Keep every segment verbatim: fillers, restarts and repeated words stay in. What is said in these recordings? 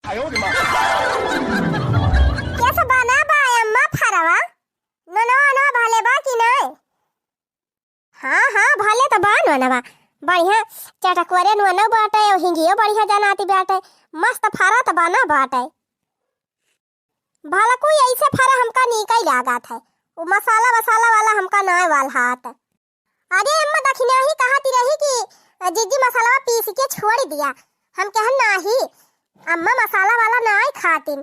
कैसे बना बा अम्मा फरवा? नोनवा, नोनवा भले बा कि नहीं? हाँ, हाँ, भले तो बा नोनवा। बढ़िया चटकवरे नोनवा बाटे, और हिंगियो बढ़िया जनाती बाटे। मस्त फरा तो बना बाटे। भलकू ऐसे फरा हमका नीक ही लागत है। वो मसाला वसाला वाला हमका नाय वाल हाथ। अरे अम्मा, दखिनाही कहती रही कि जिज्जी मसाला पीस के छोड़ दिया। हम कहन नाही, अम्मा मसाला वाला नाय खातिन।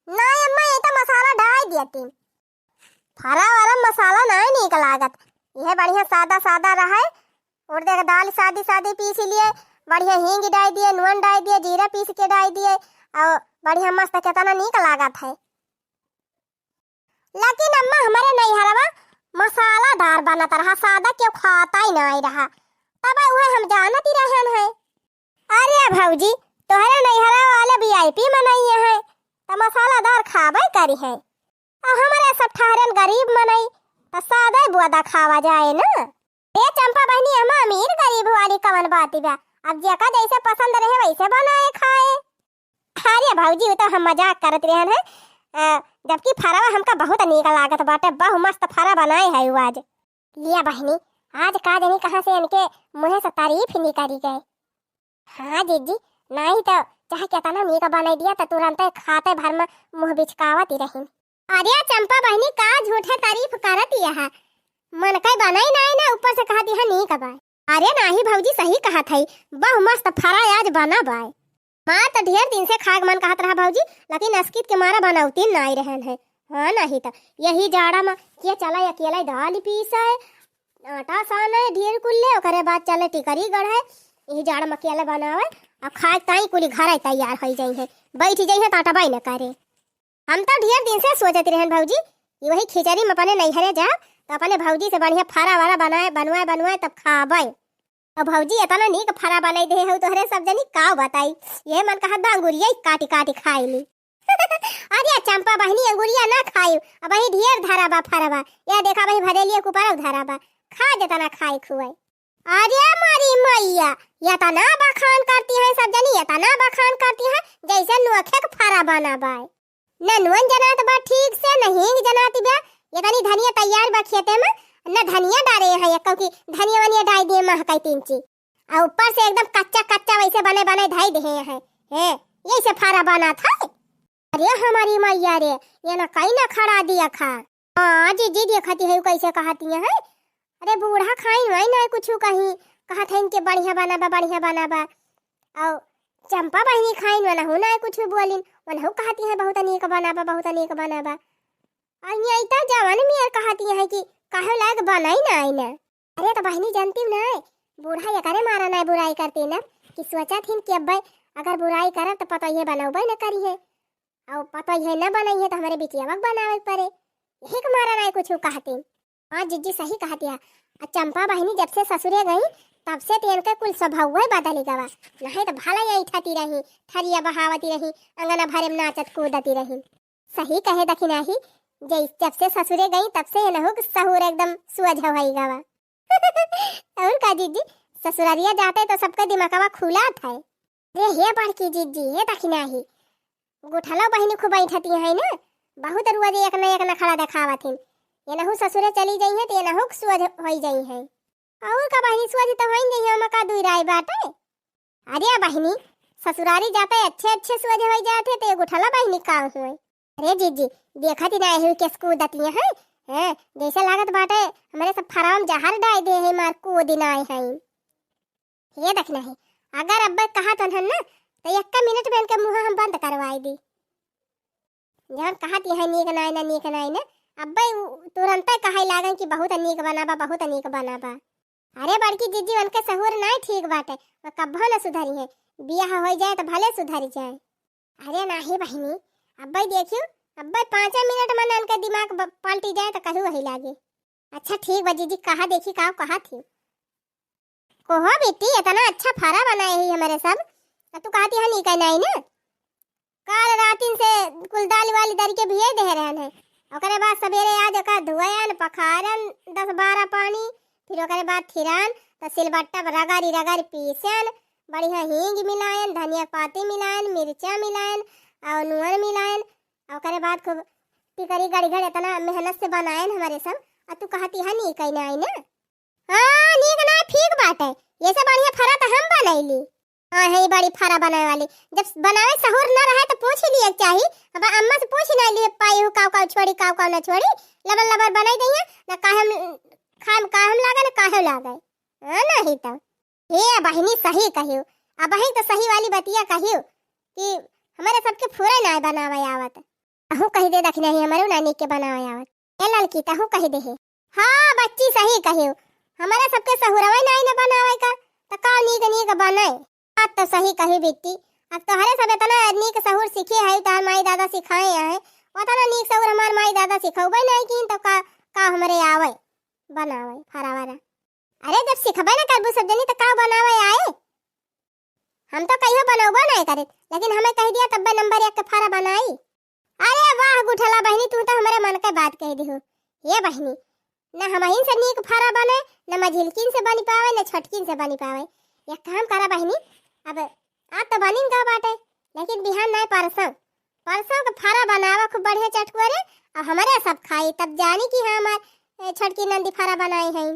नाय अम्मा, ये तो मसाला डाल दियतिन। फरा वाला मसाला नाय नीक लागत। यह बढ़िया सादा सादा रहे। उड़द के दाल सादी सादी पीस लिए, बढ़िया हींग डाल दिए, नून डाल दिए, जीरा पीस के डाल दिए, और बढ़िया मस्त केतना नीक लागत है। लेकिन अम्मा, हमरे नैहरवा मसालादार बनत रहा, सादा केहू खाता ही नाई रहा, तब उहे हम जानत ही रहन है। अरे भौजी, तोहरे नैहरा वाले वीआईपी मनई है, त मसालादार खाबे करी है। आ हमरे सब ठहरन गरीब मनई, त सादा बुआदा खावा जाए ना। ए चंपा बहिनी, हम अमीर गरीब वाली कवन बात बा? अब जेका जैसे पसंद रहे वैसे बनाए खाए। अरे भौजी, वो तो हम मजाक करत रहन है। अ, जबकि फरवा हमका बहुत नीक लागत बाटे, बहु मस्त फरा बनाए है उ आज। लिया बहिनी, आज का जानी कहाँ से इनके मुँहे से तारीफ ही निकल गए। हाँ जिज्जी, नहीं तो चाहे केतना नीक बनाई दिया तो तुरंते खाते भर में मुँह बिचकावत ही रही। अरे चंपा बहिनी, का झूठे तारीफ करत यह? मन के बनाई नाई ना, ऊपर से कहती है नीक बा। अरे नाही भौजी, सही कहत है, बहु मस्त फरा आज बना बाय। मार तो ढेर दिन से खाए के मन कहत रहा भौजी, लेकिन अस्कित के मारा बनौती नाई रहन है। हाँ नहीं तो यही जाड़ा में के चला अकेला दाल पीसे, आटा साने ढेर कुल्ले, ओकरे बाद चले टिकरी गढ़े, यही जाड़ा में अकेले बनावे, अब खाए ताई कुली घर तैयार हो जाई है, बैठ जाई है तो आटा बाई न करे। हम तो ढेर दिन से सोचत रहन भौजी कि वही खिचड़ी में अपने नैहरे जाब तो अपने भौजी से बढ़िया फरा वरा बनाए, बनवाए, बनवाए तब खाबे। अब भौजी इतना नीक फरा बनाई दे हो तोहरे सब जनी, का बताई, ये मन कहत बा अंगुरिया ही काटी काटी खाई ली। अरे चंपा बहिनी, अंगुरिया ना खाई, अब वही ढेर धरा बा फरवा, या देखा वही भरेलिया कुपारा धरा बा, खा जतना खाए खुआई। अरे मारी मैया, इतना बखान करती हैं सब जनी, इतना बखान करती हैं जैसे नोखे के फरा बना बाय। न नून जनात बा ठीक से, न हींग जनात बा। ये तनी धनिया तैयार बा खेते में, न धनिया डारे हैं, एक की धनिया वनिया डाल दिए महकाई तीन ची। और ऊपर से एकदम कच्चा कच्चा वैसे बने बने धाई दे हैं। हे, यही से फरा बना था। अरे हमारी मैया रे, ये ना कहीं ना खड़ा दिया खा। हाँ, जिज्जी देखती है, कैसे कहती है। अरे बूढ़ा खाइन वाइन ना कुछ कहीं, कहत है इनके बढ़िया बना बा, बढ़िया बना बा। और चंपा बहिनी खाइन वाला हो ना कुछ बोलिन, वनहु कहती है बहुत अनेक बना बा, बहुत अनेक बना बा। और ये इतना जवान मियर कहती है कि कहे लायक बनाई ना आई ना। अरे तो बहिनी जानती हूँ ना, बूढ़ा ये करे मारा ना बुराई करती ना, कि सोचा थी कि अब भाई अगर बुराई करब तो पता ये बनौबे न करी है। और पता ये न बनई है तो हमारे बिटिया बनावे के पड़े, यही के मारा ना कुछ कहती। हाँ जिज्जी सही कहत या। आ चंपा बहिनी जब से ससुरे गई तब से तो इनका कुल स्वभाव ही बदल गवा। नहीं तो भला यही ठती रही, थरिया बहावती रही, अंगना भरे में नाचत कूदती रही। सही कहे दखिनाही, जै जब से ससुरे गई तब से इनहू के सहूर एकदम सुअझ होई गवा। और का जिज्जी, ससुररिया जाते तो सबके दिमागवा खुला था। रे हे बड़की जिज्जी, हे दखिनाही, गुठलो बहिनी खूब बैठती है ना, बहुत रोज एक न एक नखड़ा देखावत हिन। एनहू ससुरे चली जाई है तो एनहू के सोझ होई जाई है। और का बहिनी, सोझ तो होई जाई है, ओमा का दुई राय बाटे। अरे बहिनी, ससुरारी जाते अच्छे अच्छे सोझ होई जात है, तो ये गुठला बहिनी का हुए। अरे जिज्जी, देखा थी ना एहू के कूदती है, हैं, जैसे लागत बाटे हमारे सब फराम जहर डाल दे है, मार कूद ना है। हे दखिनाही, अगर अब्बे कहा तो हन ना, तो एक मिनट में इनके मुँह हम बंद करवाई दी। जौन कहत यह नीक नाई ना, नीक नाई ना, अब्बे उ-, तुरंते कहे लागन कि बहुत नीक बना बा, बहुत नीक बना बा। अरे बड़की जिज्जी, उनके सहूर नाई ठीक बाटे, वो कब्बो न सुधरी है। बियाह हो जाए तो भले सुधर जाए। अरे नाही बहिनी, अब्बे देखियो, अब्बे पाँचे मिनट में उनके दिमाग ब-, पलटी जाए तो कहू वही लागे। अच्छा ठीक बा जिज्जी, कहा देखी का कहा थी। कोहो बेटी, इतना अच्छा फरा बनाए ही हमारे सब, तो तू कहती है नीक नाई ना। काल रातिन से कुल दाल वाली दर के भिये दे रहन है। ओकरे बाद सवेरे आज ओका धुआयन, पखारन दस बारह पानी, फिर ओकरे बाद थिरान, तो सिलबट्टा पर रगड़ी रगड़ी पीसन, बढ़िया हींग मिलायन, धनिया पाती मिलायन, मिर्चा मिलायन, और नून मिलायन, और ओकरे बाद खूब टिकरी गड़गड़ इतना मेहनत से बनायन हमरे सब, और तू कहती है नीक है ना, है ना? हाँ, नीक ना, ठीक बाटे। ये से बढ़िया फरा तो हम बनैली। हाँ, है बड़ी फरा बनावे वाली। जब बनावे सहूर न रहे तो पूछ ही लिए चाही। अब अम्मा से पूछ ही ना लिए पाई हूँ, काव काव छोड़ी, काव काव ना छोड़ी। लबर लबर बनाई गई है, ना काहे हम खाए में काहे हम लागे, ना काहे लागे। हाँ, नहीं तो। हे बहिनी, सही कहियो। अब ही तो सही वाली बतिया कहियो कि हमारे सबके फुरे ना बनावे आवत। तहूँ कहि दे दखिनही, हमरो ना नीक के बनावे आवत। ए ललकी, तहूँ कहि दे हे। हाँ बच्ची, सही कहियो, हमरे सबके सहुरवे नाई न बनावे का, त का नीक नीक बने। बात तो सही कही बिट्टी, अब तोहरे सब इतना नीक सहूर सीखे है, तोहर माई दादा सिखाए हैं, उतना नीक सहूर हमार माई दादा सिखौबे नहीं कीन, तो का, का हमरे आवे बनावे फरावारा। अरे जब सिखबे न करबू सब जनी, त का बनावे आए? हम तो कहियो बनौबो नहीं करित, लेकिन हमें कह दिया तब्बे नंबर एक के फरा बनाई। अरे वाह गुठला बहिनी, तू तो हमरे मन के बात कह दिहु। ये बहिनी, न हमहिन से नीक फरा बने, न मझिलकिन से बनी पावे, न छोटकिन से बनी पावे। एक काम करा बहिनी, अब आज तो बनिन गा बाटे, लेकिन बिहान नहीं, परसों, परसों के फरा बनावा खूब बढ़िया चटकुआ रे, और हमरे सब खाई, तब जानी कि हाँ, हमार, ए, छोटकी नंदी फरा बनाई हैं।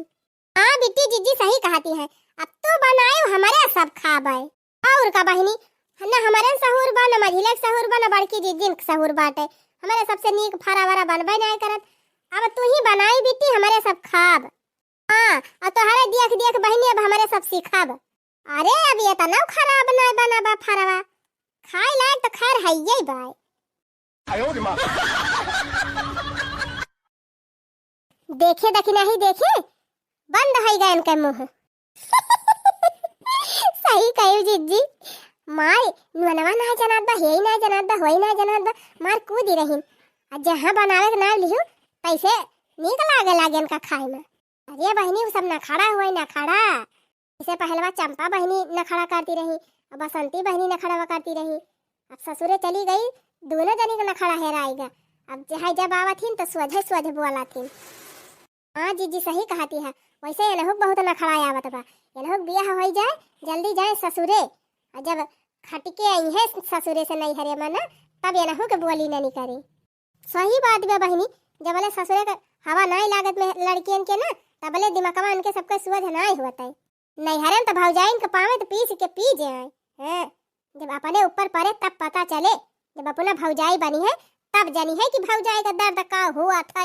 हाँ बिट्टी, जिज्जी सही कहती है, अब तू बनायो, हमरे सब खाबे। और का बहिनी, न हमरे सहूर बा, न मझिले के सहूर बा, न बड़की जिज्जिन के सहूर बाटे। हमरे सबसे नीक फरा वरा बनबे नहीं करत। अब तू ही बनाई बिट्टी, हमरे सब खाब। हाँ, और तोहरे देख देख बहिनी अब हमरे सब सीखब। अरे अब ये तनौ खराब नहीं बना बा फरवा, खाए लायक तो खैर है ये बाय। देखे दखिनही देखे, बंद होइ गए इनके मुँह। सही कहियो जिज्जी, माय, नुअनवा ना जनात बा, हेई ना जनात बा, होई ना जनात बा, मार कूदी रहीन। आ जहाँ बनावे के नाम लिहू, तैसे नीक लागे लागे इनका खाए में। अरे बहिनी, उ सब नखड़ा हुए, नखड़ा। जैसे पहलवा चंपा बहिनी नखड़ा करती रही, अब बसंती बहिनी नखड़ा करती रही। अब ससुरे चली गई, दोनों जनी के नखड़ा हेराइगा। अब चाहे जब आवत हिन तो सोझे सोझे बोलत हिन। हाँ जिज्जी सही कहती है, वैसे एनहुक बहुत नखड़ा आवत बा। एनहुक बियाह होई जाए, जल्दी जाए ससुरे। और जब खटिके आई है ससुरे से नैहरे में ना, तब एनहू के बोली ननी करे। सही बात बा बहिनी, जबले ससुरे के हवा नाई लागत में लड़कियन के ना, तबले दिमकवा इनके सबके सुअझ नाई होत है। नैहरे में तो भौजाइन के पावे तो पीस के पी जाए। हैं, जब अपने ऊपर परे तब पता चले, जब अपना भौजाई बनी है तब जानी है कि भौजाई का दर्द का हुआ था।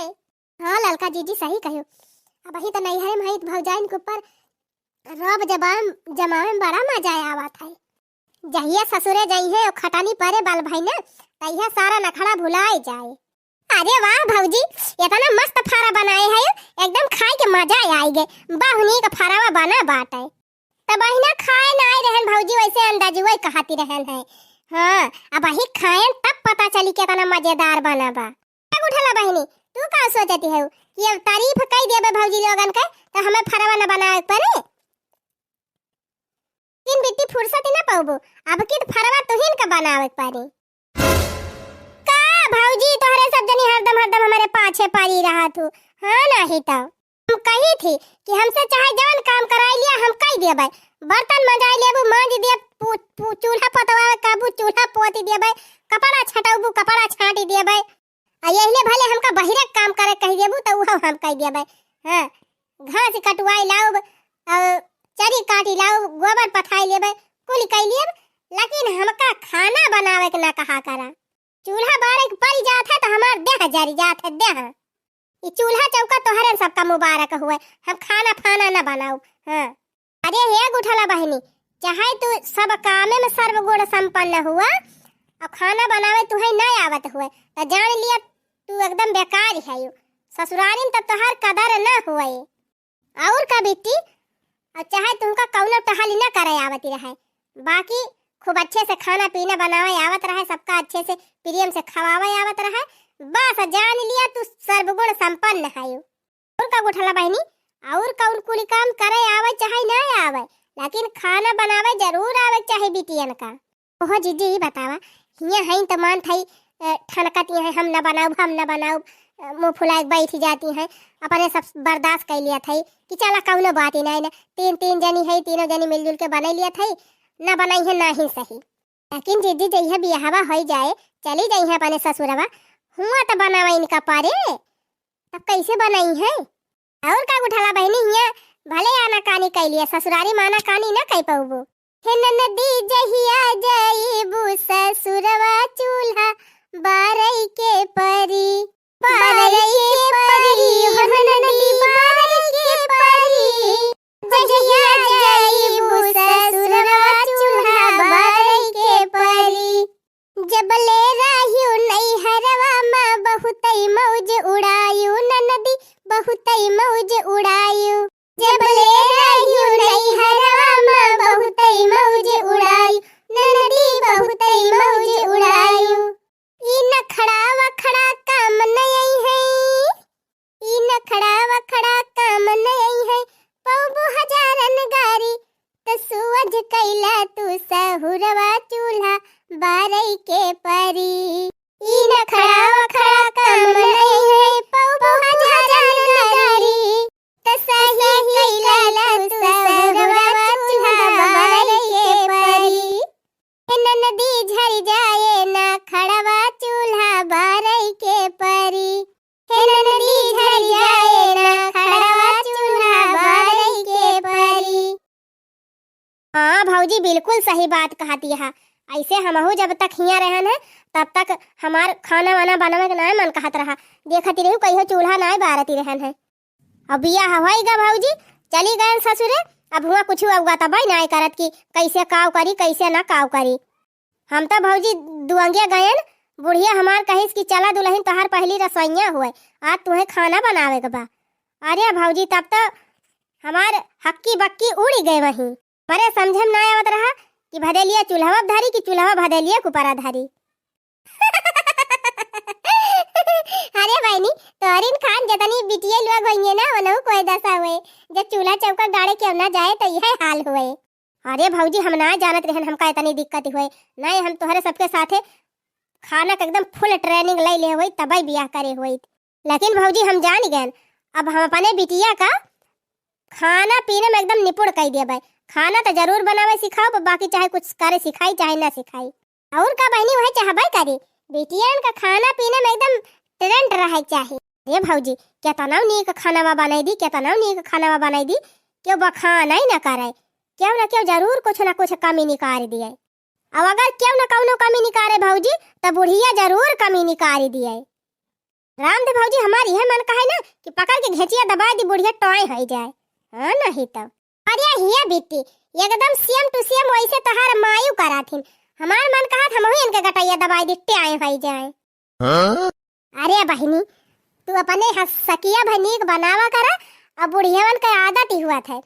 हाँ ललका जिज्जी सही कहो, अब ही तो नैहरे में है तो भौजाइन के ऊपर रौब जबान जमावे में बड़ा मजा आवत है। जहिया ससुरे जइहे और खटानी परे बाल भाई ना, तहिया सारा नखड़ा भुलाए जाए। अरे वाह भौजी, इतना मस्त फारा बनाए है, एकदम खाए के मजा आई गए। बाहुनी का फारावा बना बाटे। तब बहिना खाए ना आए रहन भौजी, वैसे अंदाजुए कहती रहन है। हाँ, अब वही खाएन तब पता चली कितना मजेदार बना बा। अब उठला बहिनी, तू का सोचती है कि अब तारीफ कई देबे भौजी लोगन के, तो हमें फरवा न बनावे के पड़े? तीन बिट्टी फुर्सत ही ना पाबो, अब की तो फरवा तुहिन का बनावे के पड़े। का भौजी, तोहरे सब जनी हरदम हरदम हमारे पाछे पड़ी रहा तू, हाँ नहीं तो। हम कही थी कि हमसे चाहे जवन काम कराई लिया, हम कई देबै। बर्तन मंजाई लेबू, मांज देब, पू-, पू-, चूल्हा पतवावे कहबू, चूल्हा पोती देबै, कपड़ा छटौबू, कपड़ा छांटी देबै। आ यहिले भले हमका बहिरे काम करे कही देबू, तो उहो हम कई देबै। हाँ, घास कटवाई लाउब, और चरी काटी लाउब, गोबर पथाई लेबै, कुल कई लेब, लेकिन हमका खाना बनावे के ना कहा करा। चूल्हा बारे के पड़ जात है, तो हमार देह जरी जात है, देह। ई चूल्हा चौका तोहरे सबका मुबारक हुए, हम खाना फाना न बनाउब। हाँ। अरे हे गुठला बहिनी, चाहे तू सब कामे में सर्वगुण संपन्न हुआ, और खाना बनावे तुहे न आवत हुए, तो जान लिया तू एकदम बेकार है। ससुरारी में तो तोहार कदर न हुए। और का बिट्टी, और चाहे तुमका कौनो टहली ना करे आवती रहे, बाकी खूब अच्छे से खाना पीना बनावे आवत रहे, सबका अच्छे से प्रेम से खवावे आवत रहे, बस जान लिया तू सर्वगुण संपन्न है। और का गुठला बहिनी, और कौन कुल काम करे आवे चाहे ना आवे, लेकिन खाना बनावे जरूर आवे चाहे बिटियन का। ओहो जिज्जी, ई बतावा, हियाँ हईन त मान थाई, अ, ठनकत ही हैं, "हम न बनाउब, हम न बनाउब", अ, मुँह फुलाए के बैठ जाती हैं, अपने सब बर्दाश्त कर लिया थाई कि चला कौनो बात ही नहीं ना, तीन, तीन जनी है, तीनों जनी मिलजुल के बना लिया थाई, न बनाई है ना ही सही। लेकिन जिज्जी जइहा बियाहवा होइ जाए, चली जइहा अपने ससुरवा, हुआँ त बनावा इनका परे, तब कैसे बनइहैं? और का गुठला बहिनी हियाँ, भले आनाकानी कइ लिया, ससुरारी मा आनाकानी न कइ पउबू। हे ननदी जहिया जइबू ससुरवा चूल्हा बारइ के परी, बारइ के परी, हो ननदी बारइ के परी। जहिया जइबू ससुरवा चूल्हा बारइ के परी। जबले रहियो नैहरवा मा बहुतइ मौज उड़ायो ननदी, बहुतइ मौज उड़ायो। जबले रहियो नैहरवा मा बहुतइ मौज उड़ायो ननदी, बहुतइ मौज उड़ायो। ई नखड़ा वखड़ा काम नइ अइहैं, ई नखड़ा वखड़ा काम नइ अइहैं, पउबू हजारन गारी, त सुअझ कइला तू सहुरवा चूल्हा बारइ के परी। ई नखड़ा वखड़ा काम नइ अइहैं, पउबू हजारन गारी, त सही कइला तू सहुरवा चूल्हा बारइ के परी। हे ननदी झरि जाए नखड़वा चूल्हा बारइ के परी। हे ननदी झरि जाए नखड़वा चूल्हा बारइ के परी। हाँ भौजी, बिल्कुल सही बात कहत हया। अइसे हमहू जब तक हियाँ रहन है, तब तक हमार खाना वाना बनावे के नाय मन कहत रहा। देखत रहू कहियो चूल्हा नाय बारती रहन है। अब बियाह होइ गा भौजी, चली गयन ससुरे, अब हुआँ कुछ अवगतबइ नाय करत कि कइसे काव करी, कइसे न काव करी। हम त भौजी दुअंगे गयन, बुढ़िया हमार कहिस कि चला दुलहिन तोहार पहिली रसोइया होइ, आज तुहैं खाना बनावे के बा। अरे भौजी तब त हमार हक्की बक्की उड़ि गए वहीं। हमरे समझे में नाय आवत रहा कि भदेलिया चूल्हवा प धरी कि चूल्हवा भदेलिया के ऊपरा धरी। अरे बहिनी, तोहरिन खान जतनी बिटिया लोग होइहैं ना, ओनहू कोई दसा हुए। जब चूल्हा चौका गाड़े केउ ना जाए त इहै हाल हुए। अरे भौजी, हम ना जानत रहन हमका इतनी दिक्कत हुए। नाहीं, हम तोहरे सबके साथे खाना के एकदम full training लइ ले हुए, तबइ बियाह करे हुए। लेकिन भौजी हम जान गएन, अब हम अपने बिटिया का खाना पीना में एकदम निपुण कइ देबइ। खाना त जरूर बनावे सिखाउब, बाकी चाहे कुछ करे सिखाई चाहे ना सिखाई। और का बहिनी, उहै चाहबइ करी, बिटियन का खाना पीना में एकदम trend रहइ चाही। रे भौजी, केतनउ नीक खानवा बनइ दी, केतनउ नीक खानवा बनइ दी, केउ बखानइ न करइ, केउ न केउ जरूर कुछ न कुछ कमी निकारि दिए। अब अगर केउ न कउनो कमी निकारे भौजी, त बुढ़िया जरूर कमी निकारि दिए। राम दे भौजी, हमार इहै मन कहइ ना कि पकड़ के घेचिया दबाइ दी, बुढ़िया टॉय होइ जाए। हाँ, नाहीं तउ। अरे हिया बिट्टी, एकदम same to same वइसे तोहार मायू करत हिन। हमार मन कहत हमहू इनके गटइया दबाइ दी, टॉय होइ जाए। हाँ? अरे बहिनी, तू अपने हसकिया भइ नीक बनावा करा, अब बुढ़ियवन के आदत ही हुअत है।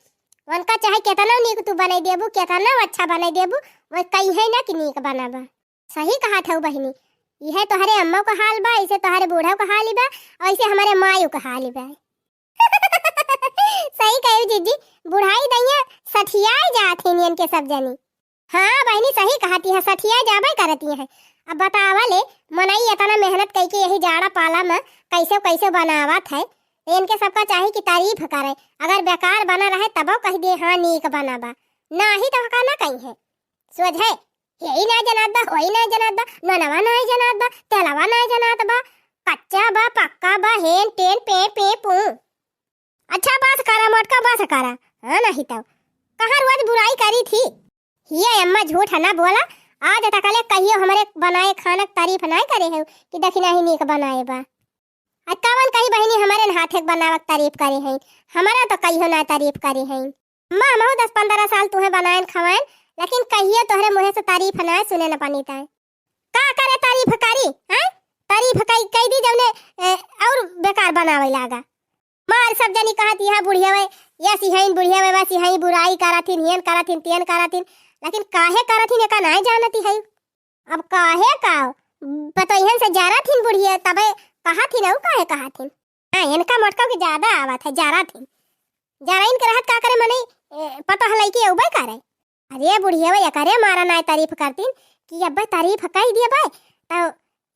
उनका चाहे केतनउ नीक तू बनइ देबू, केतनउ अच्छा बनइ देबू, वह कहिहैं ना कि नीक बनाबा। सही कहत हउ बहिनी, इहै तोहरे अम्मउ क हाल बा, अइसे तोहरे बूढ़उ क हाल बा, अउ अइसे हमरे मायू क हाल बा। सही कहू जिज्जी, बुढ़ाई दइया सठियाइ जात हिन इनके सब जनी। हाँ बहिनी, सही कहत हया, सठियाइ जाबइ करत हया। अब बतावा ले, मनई एतना मेहनत कइके यही जाड़ा पाला में कइसे कइसे बनावत है, त इनके सबका चाही कि तारीफ करे। अगर बेकार बना रहे तबउ कहि दिए, हाँ नीक बना बा, नाहीं त ओका ना कहिहैं। सोझे, हेई नाहीं जनात बा, होई नाहीं जनात बा, नोनवा नाहीं जनात बा, तेलवा नाहीं जनात बा, कच्चा बा, पक्का बा, हेन टेन, पे, पे, पू। अच्छा, बस करा मोटका, बस करा। हाँ, नाहीं तउ कहाँ रोज बुराई करी थी। हिया अम्मा झूठ ना बोला, आज तकले कहियो हमरे बनाए खाना क तारीफ नाहीं करे हउ कि देखी नाहीं नीक बनाए बा। आ कवन कही बहिनी हमरे हाथे क बनावा क तारीफ करे हइन, हमरा तउ कहियो ना तारीफ करे हइन। अम्मा, हमहू दस पन्द्रह साल तुहे बनाएन खवाएन, लेकिन कहियो तोहरे मुँहे से तारीफ नाहीं सुने न पनी ताए। का करे तारीफ करी, हैं? तारीफ कई, कई दी जउने, ए, और बेकार बनावे लागा। मार सब जनी कहत, "इहाँ बुढ़ियवे, यसी हइन बुढ़ियवे, वसी हइन, बुराई करत हिन, हियन करत हिन, तियन करत हिन।" लेकिन काहे करत हिन, एका नाहीं जानती है। अब काहे का? पतोहियन से जरत हिन बुढ़िया, तबे कहत हिन, और काहे कहत हिन? हाँ, इनका मोटका के ज्यादा आवत है, जरत हिन। जरइन के रहत का करे, मनई, ए, पतोह लइके अउबे करे। अरे बुढ़िया, एकरे मारा नाय तारीफ करतीन कि अब्बे तारीफ कइ दिए बे, तउ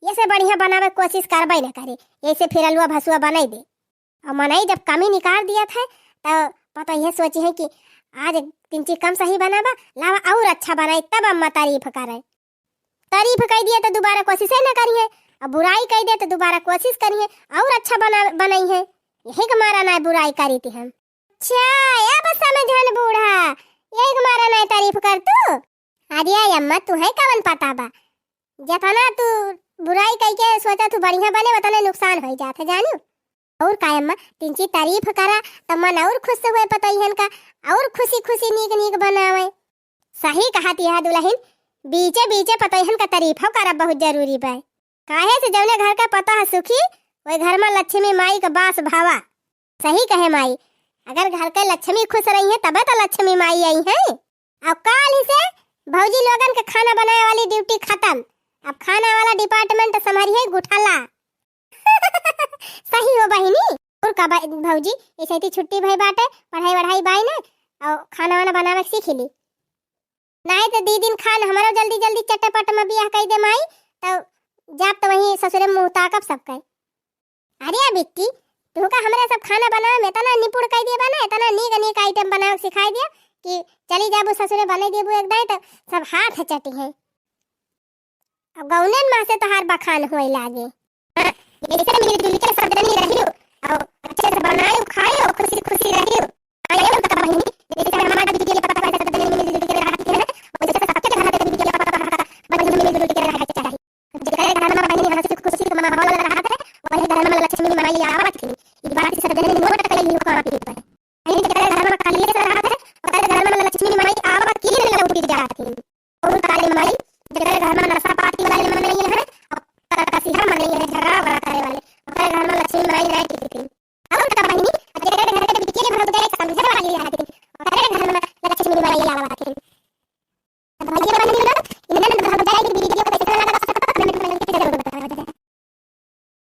ये से बढ़िया बनावे कोशिश करबे न करे, ये से फिर अलुआ भसुआ बनाई दे। और मनई जब कमी निकाल दिया था, तब पता ये सोची है कि आज तिनची कम सही बनाबा, लावा और अच्छा बनाई, तब अम्मा तारीफ करे। तारीफ कइ दिए तो दुबारा कोशिश न करिहैं, अउर बुराई कइ दिए तो दुबारा कोशिश करिहैं, अउर अच्छा बना बनइहैं। यही के मारा नाहीं बुराई करी थी हम। अच्छा, अब समझन बूढ़ा, यही के मारा नाहीं तारीफ करतू। अरे अम्मा, तुहैं कवन पता बा, जतना तू बुराई कइके सोचा तू बढ़िया बने, उतना नुकसान होइ जात है जानू। अउर का अम्मा, तिनची तारीफ करा त मन अउर खुश होइ पतोहियन का, अउर खुशी खुशी नीक नीक बनावै। सही कहत हया दुलहिन, बीचे बीचे पतोहियन का तारीफो करब बहुत जरूरी बा। काहे से जउने घर का पतोह सुखी, ओहि घर मा लक्ष्मी माई का बास भावा। सही कहे माई, अगर घर के लक्ष्मी खुश रहिहैं तबे तो लक्ष्मी माई अइहैं। अब काल्हि से भौजी लोगन के खाना बनाए वाली ड्यूटी खतम, अब खाना वाला डिपार्टमेंट संभरिहैं गुठला। सही हो बहिनी। अउर का बा-, भौजी, ऐसे ही छुट्टी भई बाटे, पढ़ाई वढ़ाई बाई ना, अउर खाना वाना बनावे सीखी ली। नाहीं तो दीदीन खान हमरो जल्दी जल्दी चटपट मा बियाह कइ दे माई, तो जाब तो वहीं ससुरे मुँह ताकब सबके। अरे बिट्टी, तुहका हमरे सब खाना बनावे मा इतना निपुण कइ दिया बा ना, इतना नीक नीक आइटम बनावे सिखाइ दिया कि चली जाबू ससुरे बनइ देबू एक दाईं तो सब हाथ चटिहैं। अब गौनन मा से तोहार बखान होइ लागे। हाँ, ऐसे मिलजुल के सब जनी रहियो, अउर अच्छे से बनायो, खायो, खुशी खुशी